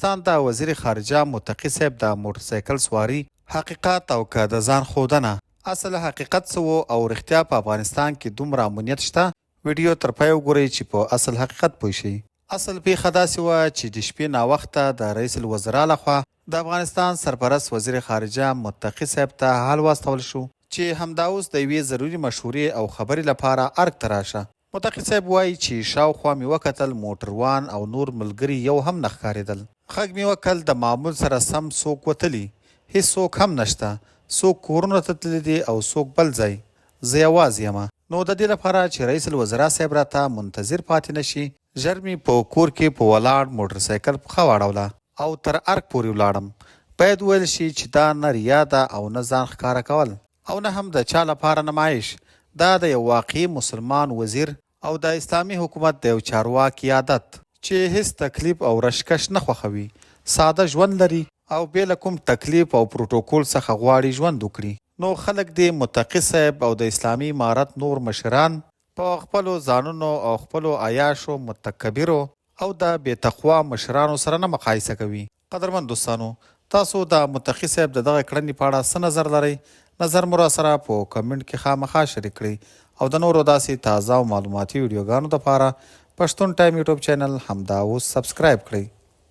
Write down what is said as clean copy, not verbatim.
افغانستان د وزیر خارجه متقي صاحب د موټرسایکل سواري حقیقت او که د ځان ښودنه؟ اصل حقیقت څه وو او رښتیا په افغانستان کې دومره امنیت شته؟ ویډیو تر پایه وګورئ چې په اصل حقیقت پوه شئ. اصل پېښه داسې وه چې د شپې ناوخته د رئیس الوزرا لخوا د افغانستان سرپرست وزیر خارجه متقي صاحب ته حال واستول شو چې همدا اوس د یوې ضروري مشورې او خبرې لپاره ارګ ته راشه. متقي صاحب وايي چې شاوخوا مې وکتل موټروان او نور ملګري یو هم نه ښکارېدل. غږ مې وکړ د معمول سره سم څوک وتلي؟ هیڅوک هم نشته، څوک کورونو ته تللي دي او څوک بل ځای، زه یوازې یم. نو د دې لپاره چې رئیس الوزرا صاحب راته منتظر پاتې نه شي، ژر مې په کور کې په ولاړ موټرسایکل پښه واړوله او تر ارګ پورې ولاړم. باید وویل شي چې دا نه ریا ده او نه ځان ښکاره کول. او نه هم د چا لپاره نمایش، دا د یو واقعي مسلمان وزیر او د اسلامي حکومت د یو چارواکي عادت، چې هیڅ تکلیف او رشکش نه خوښوي، ساده ژوند لري او بې له کوم تکلیف او پروټوکول څخه غواړي ژوند وکړي، نو خلک دې متقي صاحب او د اسلامي امارت نور مشران په خپلو ځانونو او خپلو عیاشو، متکبرو او د بې تقوا مشرانو سره نه مقایسه کوي. قدرمن دوستانو تاسو د متقي صاحب د دغه کړنې په اړه څه نظر لرئ؟ نظر مو راسره په کمنټ کې خامخا شریک کړئ او د نورو داسې تازه او معلوماتي ویډیوګانو لپاره پښتون ټایم یوټیوب چینل همدا اوس سبسکرایب کړئ.